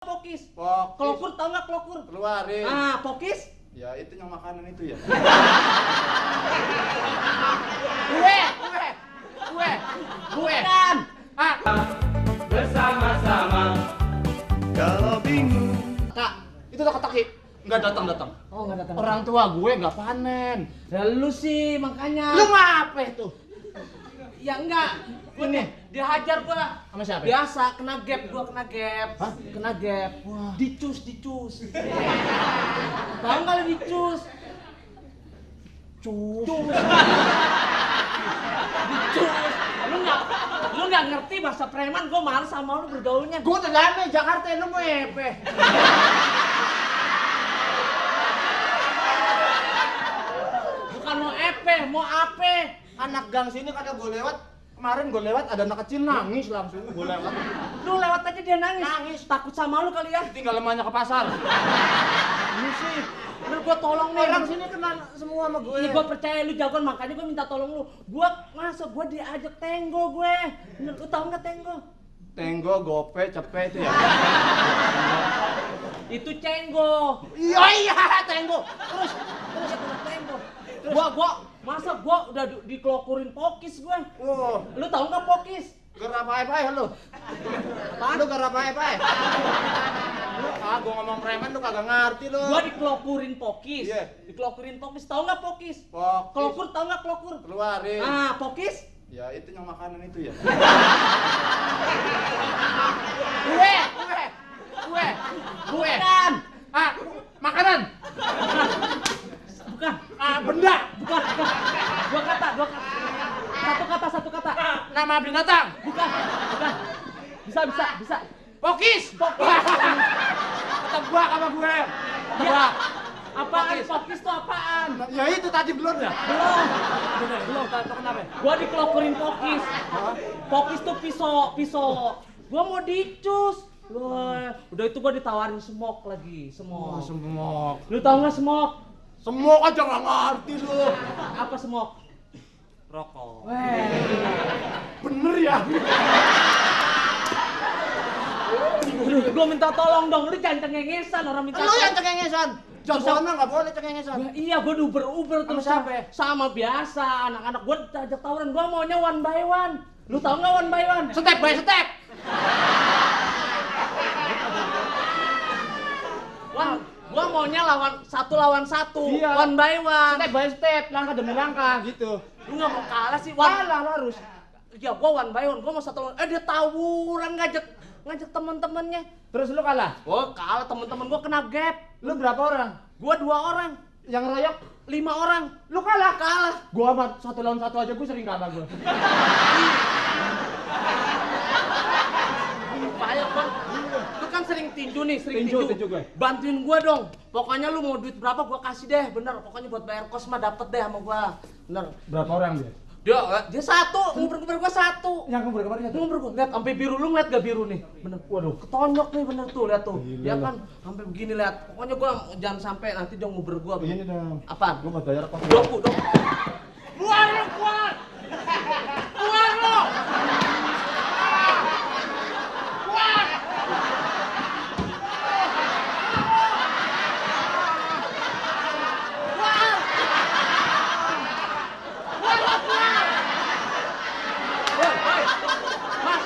Pokis. Pokis. Klokur tau nggak klokur? Keluarin. Ah, pokis. Ya itu yang makanan itu ya. Gue. Bukan. Ah. Bersama-sama kalau bingung. Kak, itu teka-teki. Nggak datang. Oh, nggak datang. Orang tua gue nggak panen. Ya lu sih makanya. Lu ngapa itu? Ya enggak. Gue nih dihajar gua. Sama siapa? Biasa kena gap, gua kena gap. Hah? Kena gap. Wah. Dicus. Tahu enggak lu dicus? Cus. Dicus. Lu nggak ngerti bahasa preman, gua males sama lu bergaulnya. Gue tegane Jakarta, lu mau apa? Bukan mau epe, mau ape. Anak gang sini kata gue lewat. Kemarin gue lewat ada anak kecil nangis langsung gue lewat. Lu lewat aja dia nangis. Nangis. Takut sama lu kali ya. Tinggal lemahnya ke pasar. Ini sih. Bener gua tolong nih. Orang sini kenal semua sama gue. Iya, gua percaya lu jagoan, makanya gua minta tolong lu. Gua diajak tenggo gue. Bener, lu tahu nggak tenggo? Tenggo, gope, cepe itu ya. Itu cenggo. Iya, tenggo. Terus tenggo. Masa gua udah dikelokurin pokis gue. Oh, Lu tahu nggak pokis? gerap apa ya lu? Lu gerap apa ya? Lu gua ngomong preman lu kagak ngerti lu. Gua dikelokurin pokis. Iya. Dikelokurin pokis. Tahu nggak pokis? Pokis. Kelokur tahu nggak kelokur? Keluarin. Ah, pokis. Ya itu yang makanan itu ya. Gue. Bukan. Ah, makanan. Bukan. Ah, benda. Bukan. Satu kata. Nama binatang. Bukan. Bisa. Pokis. Tebak sama gue. Tebak. Apaan? Pokis tuh apaan? Ya itu tadi belum ya? Belum. Tahu kenapa? Gua dikelokurin pokis. Pokis tuh pisau. Gua mau dicus. Wah, udah itu gua ditawarin smoke lagi, Oh, smoke. semok. Lu tau nggak smoke? Semok aja nggak ngerti lu. Apa smoke? Rokok. Weh. Bener ya? Gua minta tolong dong, lu jangan cengengesan orang minta. Lu yang cengengesan. Jagoannya nggak boleh cengengesan. Iya, gua diuber-uber terus. siapa? Sama biasa, anak-anak gua ajak tawuran, gua maunya one by one. Lu tau nggak one by one? Step by step. Gua maunya satu lawan satu, Iya. one by one. Step by step, langkah demi langkah gitu. Lu nggak mau kalah sih, Kalah lu harus. Ya gua one by one, gua mau satu lawan. Dia tawuran ngajak teman-temannya. Terus lu kalah. Gua kalah, teman-teman gua kena gap. Lu berapa orang? Gua 2 orang, Yang ngeroyok 5 orang. lu kalah. Kalah. Gua mah 1 lawan 1 aja gua sering kalah gua. Payah bang. Lu kan sering tinju nih, Tinju gue. Bantuin gua dong. Pokoknya lu mau duit berapa gua kasih deh, bener. Pokoknya buat bayar kos mah dapet deh sama gua. Bener. Berapa orang dia? Dia satu, nguber-nguber gua satu. Yang nguber kemarin satu. Nguber gua, lihat sampai biru, lu ngeliat gak biru nih? Bener. Waduh. Ketonjok nih bener tuh, lihat tuh. Gila Dia lu. kan sampai begini lihat. Pokoknya gua jangan sampai nanti dia nguber gua. Ini dong. Apaan? Gua mau bayar kos. Doku. Keluar lu, keluar! Keluar lu! Keluar! Keluar! Keluar lu, keluar! Woi, Mas!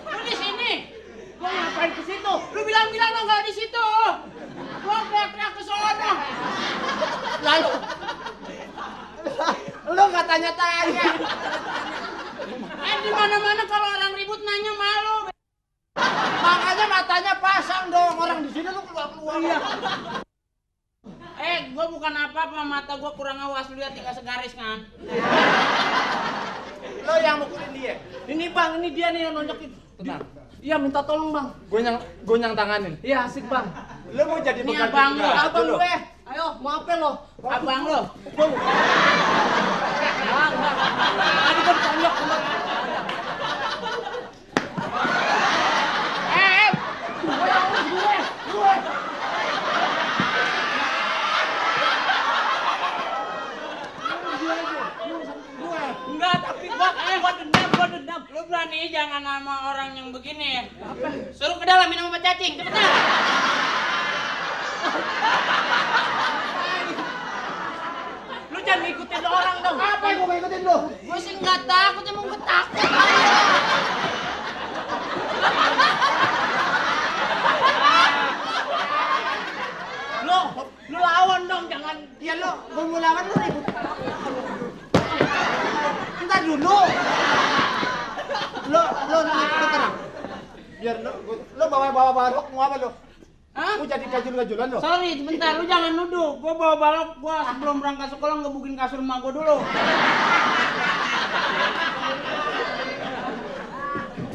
Lu di sini? Gua ngapain ke situ? Lu bilang-bilang lo nggak di situ! Gua teriak-teriak ke sono! Lalu. Lu nggak tanya-tanya. Di mana-mana kalau orang ribut nanya malu. Makanya matanya pasang dong. Orang di sini lu keluar-keluar. Iya. Gua bukan apa-apa, mata gua kurang awas, lihat tinggal segaris kan. Lo yang mukulin dia. Ini bang, ini dia nih yang nonjokin. Tenang. Iya minta tolong bang. Gue yang tanganin. Iya asik bang. Lu mau jadi Ini pengganti abang gua? lu. Abang Dulu. gue. Ayo mau apa lo? Abang lo. Bang. Tadi gue ditonjok sama. Gue. Enggak, tapi gua dendam. Lu berani jangan sama orang yang begini. Suruh ke dalam minum obat cacing, cepetan. Lu jangan ngikutin orang dong. Apa yang gua ngikutin lu? Gue sih nggak takut, emang gue takut. Lu lawan dong, jangan. Ya lu, gua mau lawan lu ribut. Entar dulu. Lu tenang. Biar lu bawa rok mau apa lu? Hah? Mau jadi gajul-gajulan lu? Sorry, sebentar, lu jangan nuduh. Gue bawa balok, gue sebelum berangkat sekolah ngebukin kasur emak gue dulu.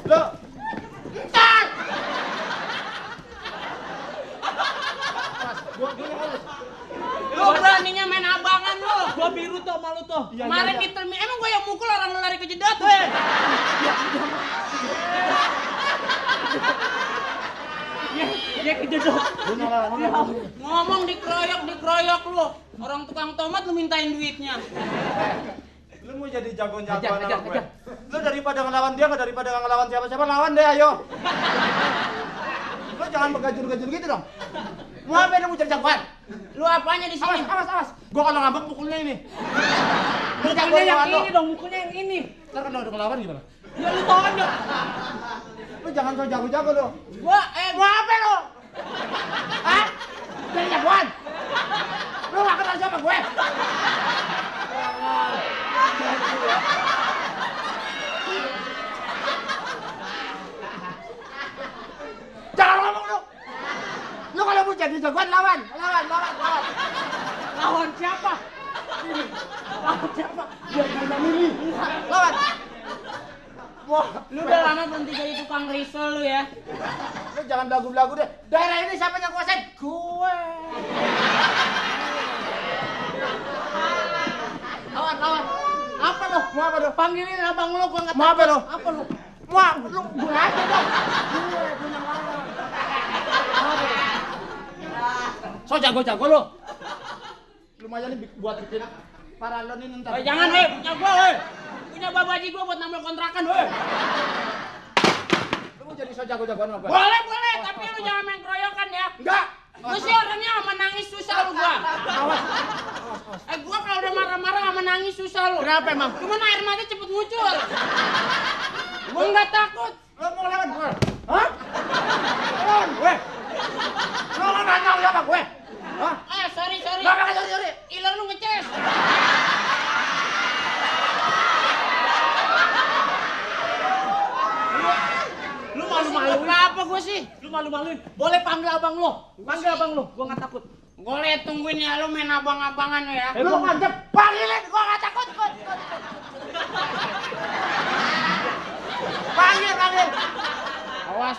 Lu Ntar! gua yang harus. Lu beraninya main abangan lu. Gua biru tuh malu tuh. Iya, Kemarin iya. di termi, emang gue yang mukul orang lu lari ke jedot, weh. Ya kejedot. Ngomong dikeroyok lu. Orang tukang tomat lu mintain duitnya. Lu mau jadi jagoan-jagoan Ajar, sama gue. ajar. Lu daripada ngelawan dia, daripada ngelawan siapa-siapa, lawan deh ayo. Lu jangan begajul-gajul gitu dong. Mau apa lu mau jadi jagoan? Lu apanya di sini? Awas. Gua kalau ngambek pukulnya ini. Lu Mukulnya jagoan yang lawan lu. ini dong, mukulnya yang ini. Ntar kalau udah ngelawan gimana? Ya lu tahu kan? Lu jangan so jago-jago lu. Gua apa lu? Hah? Jadi jagoan? Lu gak kenal siapa gue? Jangan ngomong lu. Lu kalau mau jadi jagoan lawan. Lawan siapa? Lawan siapa? Biar kita milih. Lawan. Wah, Lu udah lama berhenti jadi tukang risol lu ya. lu jangan belagu-belagu deh. Daerah ini siapa yang kuasain? Gue. Lawan. Apa lu? Mau apa lu? Panggilin abang lu, gua nggak Mau apa lu? Apa lu? Mau lu gue aja dong. Gue punya lawan. So jago-jago lu. Lumayan nih buat bikin paralon ini ntar. Jangan, weh, punya gua, weh. Punya babaji gua buat nambah kontrakan, weh. Lu mau jadi so jago-jagoan apa? Boleh, tapi lu jangan main keroyokan ya. Enggak. Lu sih orangnya sama nangis susah lu gua. Awas. Gua kalau udah marah-marah sama nangis susah lu. Kenapa emang? Cuman air mata cepet muncul. Gua nggak takut. Lu mau lawan gue? Hah? Lawan gue? Lu mau nanya siapa gue? Hah? Sorry. Gak bakal sorry. Iler lu ngeces. Lu malu-maluin. Apa gua sih? Lu malu-maluin. Boleh panggil abang lu. Panggil abang lu, gua nggak takut. Boleh tungguin ya lu main abang-abangan lu ya. Lu ngajak panggilin, gua gak takut. Panggil. Awas.